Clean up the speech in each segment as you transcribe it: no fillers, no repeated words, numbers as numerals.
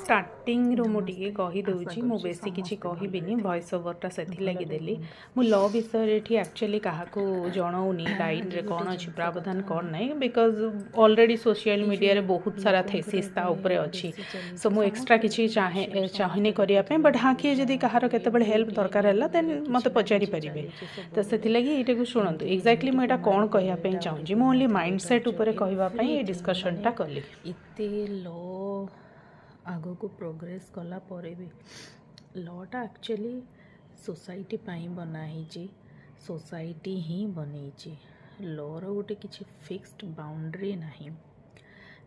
ଷ୍ଟାର୍ଟିଂରୁ ମୁଁ ଟିକେ ନମସ୍ତେ। ଆଶା କହିଦେଉଛି, ମୁଁ କରୁଛି ବେଶୀ କିଛି ସମସ୍ତେ ଭଲରେ କହିବିନି। ଥିବେ, ଭଏସ୍ ଓଭରଟା ସେଥିଲାଗି ଭଲରେ ଦେଲି। ରୁହନ୍ତୁ। ମୁଁ ଲ ବିଷୟରେ ଏଠି ଆକ୍ଚୁଆଲି କାହାକୁ ଜଣାଉନି ଆଜି ଆଇନରେ ଗୋଟେ କ'ଣ ଅଛି, ଜିନିଷ ପ୍ରାବଧାନ କଥା କ'ଣ ହବା। ନାହିଁ, because already social ଏଇ ମିଡ଼ିଆରେ ଯେଉଁ ବହୁତ ସାରା ଲୋକଙ୍କର ଥେସିସ୍ ତା ଏବେ ଉପରେ ଅଛି। ବେଶୀ ସୋ ଚାଲିଛି, ମୁଁ ଏକ୍ସଟ୍ରା ସମସ୍ତେ କିଛି ଚାହେଁ I'm sure ଚାହେଁନି ସମସ୍ତେ କରିବା ପାଇଁ। ଦେଖୁଥିବେ ବଟ୍ ହଁ, କିଏ ନ୍ୟୁଜ୍ ଯଦି କାହାର ଜାଣୁଥିବେ। କେତେବେଳେ ଏଭ୍ରି ହେଲ୍ପ ଡେ ଦରକାର ହେଲା, ଦେନ୍ ନ୍ୟୁଜ୍ରେ ମୋତେ କିଛି ନା ପଚାରି କିଛି ପାରିବେ। ଚାଲିଛି ତ ସବୁବେଳେ। ସେଥିଲାଗି ଏଇଟାକୁ ଶୁଣନ୍ତୁ, ଏମିତି ଏକ୍ଜାକ୍ଟଲି ମୁଁ ଏମିତିକୁ ଏଇଟା କ'ଣ ମାରିଦେଲେ, କହିବା ପାଇଁ ଚାହୁଁଛି। ଡାଉରି ମୁଁ ଓନ୍ଲି ଦେଇନଥିଲେ, ମାଇଣ୍ଡ ସେଟ୍ ଟର୍ଚର ଉପରେ କହିବା ପାଇଁ ଏ ଏଭ୍ରିଥିଙ୍ଗ। ମାନେ ଡିସ୍କସନ୍ଟା କଲି। ଏତେ ଲ ଆଗକୁ ପ୍ରୋଗ୍ରେସ୍ କଲା ପରେ ବି ଲଟା ଆକ୍ଚୁଆଲି ସୋସାଇଟି ପାଇଁ ବନା ହେଇଛି, ସୋସାଇଟି ହିଁ ବନେଇଛି। ଲର ଗୋଟେ କିଛି ଫିକ୍ସড ବାଉଣ୍ଡ୍ରି ନାହିଁ।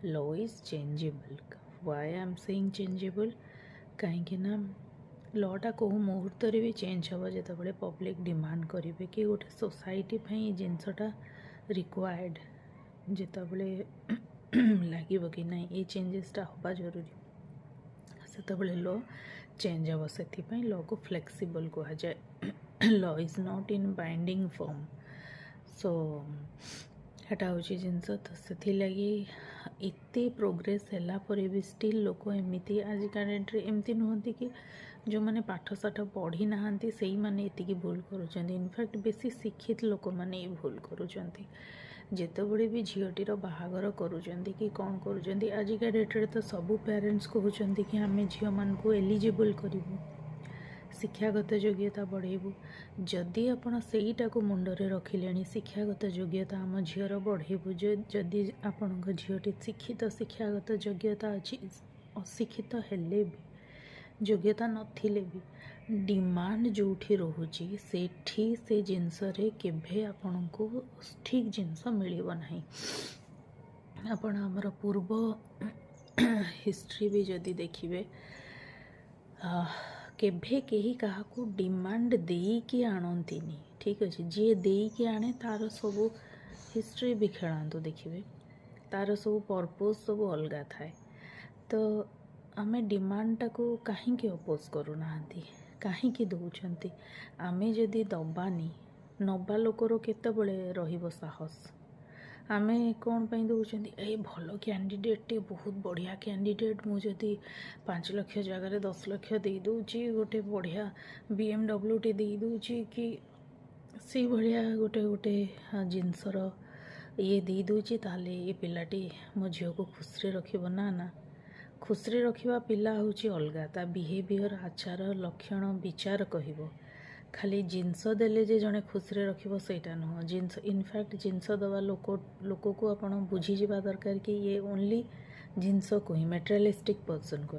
Law is changeable. Why I am saying changeable? କାହିଁକି ନା ଲଟା କେଉଁ ମୁହୂର୍ତ୍ତରେ ବି ଚେଞ୍ଜ ହେବ, ଯେତେବେଳେ ପବ୍ଲିକ୍ ଡିମାଣ୍ଡ କରିବେ କି ଗୋଟେ ସୋସାଇଟି ପାଇଁ ଏ ଜିନିଷଟା ରିକ୍ୱାୟାର୍ଡ଼। ଯେତେବେଳେ ଲାଗିବ କି ନାଇଁ, ଏଇ ଚେଞ୍ଜେସଟା ହେବା ଜରୁରୀ, ସେତେବେଳେ ଲ ଚେଞ୍ଜ ହେବ। ସେଥିପାଇଁ ଲକୁ ଫ୍ଲେକ୍ସିବଲ୍ କୁହାଯାଏ। Law is not in binding form. So ସେଟା ହେଉଛି ଜିନିଷ। ତ ସେଥିଲାଗି ଏତେ ପ୍ରୋଗ୍ରେସ୍ ହେଲା ପରେ ବି ଷ୍ଟିଲ୍ ଲୋକ ଏମିତି ଆଜିକା ଡେଟ୍ରେ ଏମିତି ନୁହନ୍ତି କି ଯେଉଁମାନେ ପାଠଶାଠ ପଢ଼ି ନାହାନ୍ତି, ସେଇମାନେ ଏତିକି ଭୁଲ କରୁଛନ୍ତି। ଇନଫ୍ୟାକ୍ଟ ବେଶୀ ଶିକ୍ଷିତ ଲୋକମାନେ ଏଇ ଭୁଲ କରୁଛନ୍ତି। ଯେତେବେଳେ ବି ଝିଅଟିର ବାହାଘର କରୁଛନ୍ତି କି କ'ଣ କରୁଛନ୍ତି, ଆଜିକା ଡେଟ୍ରେ ତ ସବୁ ପ୍ୟାରେଣ୍ଟସ୍ କହୁଛନ୍ତି କି ଆମେ ଝିଅମାନଙ୍କୁ ଏଲିଜିବଲ୍ କରିବୁ, ଶିକ୍ଷାଗତ ଯୋଗ୍ୟତା ବଢ଼େଇବୁ। ଯଦି ଆପଣ ସେଇଟାକୁ ମୁଣ୍ଡରେ ରଖିଲେଣି, ଶିକ୍ଷାଗତ ଯୋଗ୍ୟତା ଆମ ଝିଅର ବଢ଼େଇବୁ, ଯଦି ଆପଣଙ୍କ ଝିଅଟି ଶିକ୍ଷିତ, ଶିକ୍ଷାଗତ ଯୋଗ୍ୟତା ଅଛି, ଅଶିକ୍ଷିତ ହେଲେ ବି, ଯୋଗ୍ୟତା ନଥିଲେ ବି, ଡିମାଣ୍ଡ ଯେଉଁଠି ରହୁଛି, ସେଠି ସେ ଜିନିଷରେ କେବେ ଆପଣଙ୍କୁ ଠିକ୍ ଜିନିଷ ମିଳିବ ନାହିଁ। ଆପଣ ଆମର ପୂର୍ବ ହିଷ୍ଟ୍ରି ବି ଯଦି ଦେଖିବେ, କେବେ କେହି କାହାକୁ ଡିମାଣ୍ଡ ଦେଇକି ଆଣନ୍ତିନି। ଠିକ୍ ଅଛି, ଯିଏ ଦେଇକି ଆଣେ, ତା'ର ସବୁ ହିଷ୍ଟ୍ରି ବି ଖେଳାନ୍ତୁ, ଦେଖିବେ ତା'ର ସବୁ ପର୍ପୋଜ୍ ସବୁ ଅଲଗା ଥାଏ। ତ ଆମେ ଡିମାଣ୍ଡଟାକୁ କାହିଁକି ଅପୋଜ୍ କରୁନାହାନ୍ତି? କାହିଁକି ଦେଉଛନ୍ତି? ଆମେ ଯଦି ଦବାନି, ନବା ଲୋକର କେତେବେଳେ ରହିବ ସାହସ? ଆମେ କ'ଣ ପାଇଁ ଦେଉଛନ୍ତି? ଏଇ ଭଲ କ୍ୟାଣ୍ଡିଡେଟ୍ଟେ, ବହୁତ ବଢ଼ିଆ କ୍ୟାଣ୍ଡିଡେଟ୍, ମୁଁ ଯଦି 5 ଲକ୍ଷ ଜାଗାରେ 10 ଲକ୍ଷ ଦେଇଦେଉଛି, ଗୋଟେ ବଢ଼ିଆ ବିଏମ୍ଡବ୍ଲ୍ୟୁଟେ ଦେଇଦେଉଛି କି ସେଇଭଳିଆ ଗୋଟେ ଜିନିଷର ଇଏ ଦେଇଦେଉଛି, ତାହେଲେ ଏ ପିଲାଟି ମୋ ଝିଅକୁ ଖୁସିରେ ରଖିବ? ନା ନା, ଖୁସିରେ ରଖିବା ପିଲା ହେଉଛି ଅଲଗା। ତା ବିହେଭିଅର୍, ଆଚାର, ଲକ୍ଷଣ, ବିଚାର କହିବ। ଖାଲି ଜିନିଷ ଦେଲେ ଯେ ଜଣେ ଖୁସିରେ ରଖିବ, ସେଇଟା ନୁହଁ ଜିନିଷ। ଇନଫ୍ୟାକ୍ଟ ଜିନିଷ ଦେବା ଲୋକକୁ ଆପଣ ବୁଝିଯିବା ଦରକାର କି ଇଏ ଓନ୍ଲି ଜିନିଷକୁ ହିଁ, ମେଟେରିଆଲିଷ୍ଟିକ୍ ପର୍ସନକୁ।